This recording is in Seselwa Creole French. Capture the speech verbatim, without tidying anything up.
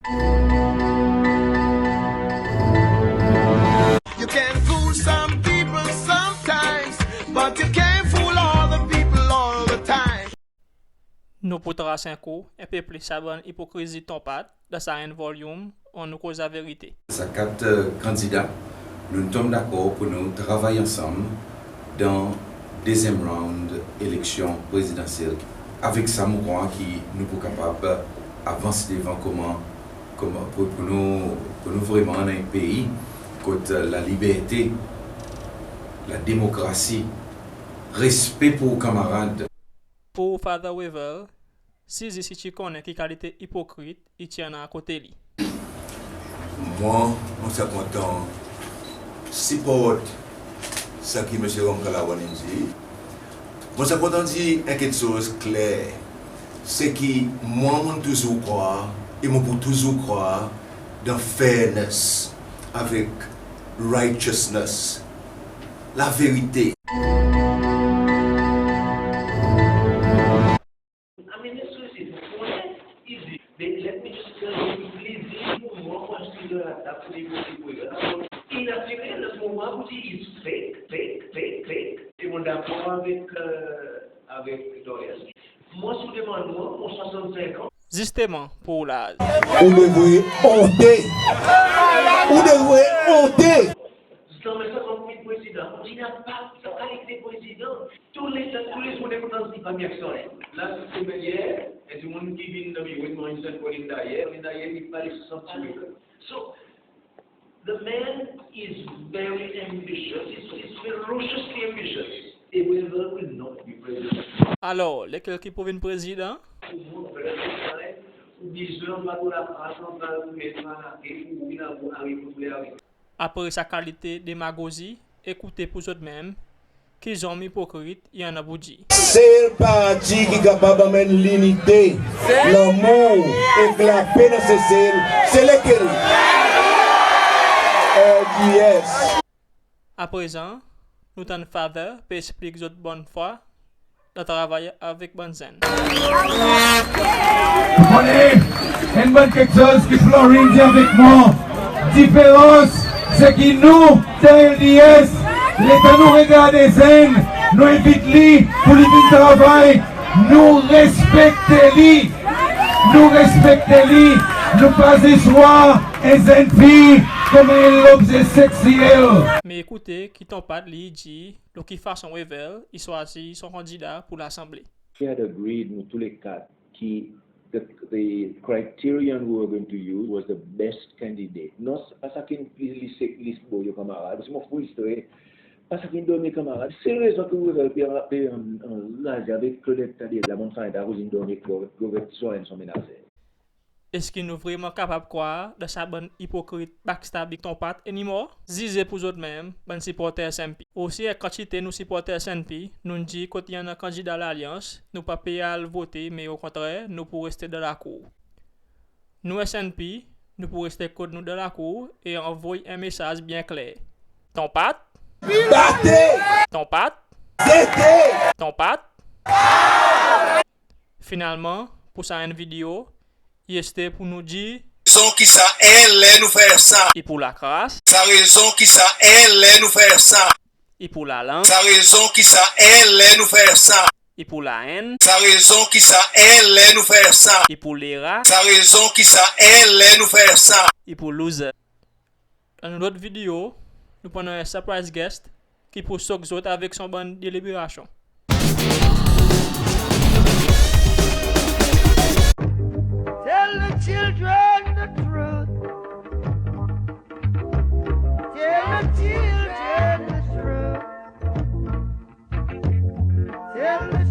You can fool some people sometimes, but you can't fool all the people all the time. Nou pou tras en kou en pe plis sa bann ipokrizi Ton Pat dan sa enn volyonm Annou Koz Laverite. Sa kat, e, kandida, nou'n tonm dakor pour nou travay ansanm dan dezyenm round eleksyon prezidansyel. Avek sa, mon krwar ki nou pou kapab avans devan konman, konman pour, pour nou, pour nou vreman annan en pei kot, e, laliberte, lademokrasi, respe pour kanmarad. Pour Father Wavell, si zis i ti konnen ki kalite ipokrit i ti annan akote li. Mwan, mon ti a kontan siport sa ki Msye Ramkalawan in dir. Mon ti a kontan dir en keksoz kler, se ki mwan, mon touzour krwar, e mon pou touzour krwar dan fairness avek righteousness, laverite. I mean, it's so simple. Pour mwan, i dir, but let me just tell you, i dir pour mwan, mwan, je suis dans la table pour négocier pour eux. Alors, i natirel, dan sa moman, pour dir, it's fake, fake, fake, fake. E mon dakor avek, e, avek Dorian. Mwan, si ou demann mwan, mon swasannsenk an. Zisteman, pour laz. Ou devret onte. Ou devret onte. Zanmen sa konn vin prezidan. Ou dir napa sa kalite prezidan. Tou le, tou le zournen ou antann dir pa mye aksyon. La, se Meyer, e dimoun ki vin dan biro, i manz Sainte-Pauline Meyer, Meyer i pa le santi. So, the man is very ambitious, he's, he's ferociously ambitious. E Wavell will not be president. Alor, lekel ki pou vin prezidan? Pour mwan, prezidan, ou bezwen anba laplas, anba met malake, pour vin a arive, pour arive. Apre sa kalite demagozi, ekoute pour zot menm ki zonm ipokrit i annan pour dir. Sel parti ki kapab anmenn linite, lanmour ek lape dan Sesel, se lekel? L D S. Aprezan, nou tann Father pe eksplik zot bonnfwa dan travay avek bann zenn. Ou konnen, enn bann keksoz ki Florine dir avek mwan, diferans, se ki nou, dan L D S, letan nou regard zenn, nou envit li pour li vin travay, nou respekte li. Nou respekte li, nou pa zis war en zenn fi konman en lobze seksyel. Me ekoute ki Ton Pat li i dir lo ki fason Wavell i swazir son kandida pour Lasanble. We had agreed, nou tou le kat, ki the, the criterion we were going to use was the best candidate. Non, se pa sa ki pli, li se, li se bon kanmarad. Parski mon fristre, pa sa ki done kanmarad. Sel rezon ki Wavell pe, pe, e, e, anraze avek Claudette Taddei la, mon fann, akoz in done Claudette, Claudette Soren son menazer. Eski nou vreman kapab krwar dan sa bann ipokrit backstabbing Ton Pat anymore? Zize pour zot menm, bann siporter S N P. Osi, en kantite nou siporter S N P, nou'n dir kot i annan kandida Lalyans, nou pa pe al vote, me okontrer, nou pou reste dan lakour. Nou S N P, nou pou reste kot nou dan lakour e anvoy en mesaz byen kler. Ton Pat! Bate! Ton Pat! Zete! Ton Pat! Finalman, pour sa enn video, i reste pour nou dir. Rezon ki sa, e ler nou fer sa. I pour lakras. Sa rezon ki sa, e ler nou fer sa. I pour lalang. Sa rezon ki sa, e ler nou fer sa. I pour laenn. Sa rezon ki sa, e ler nou fer sa. I pour lera. Sa rezon ki sa, e ler nou fer sa. I pour loser. Dan nou lot video, nou pou annan en surprise guest ki pou sok zot avek son bann deliberasyon. Tell the children the truth. Tell the children the truth. Tell the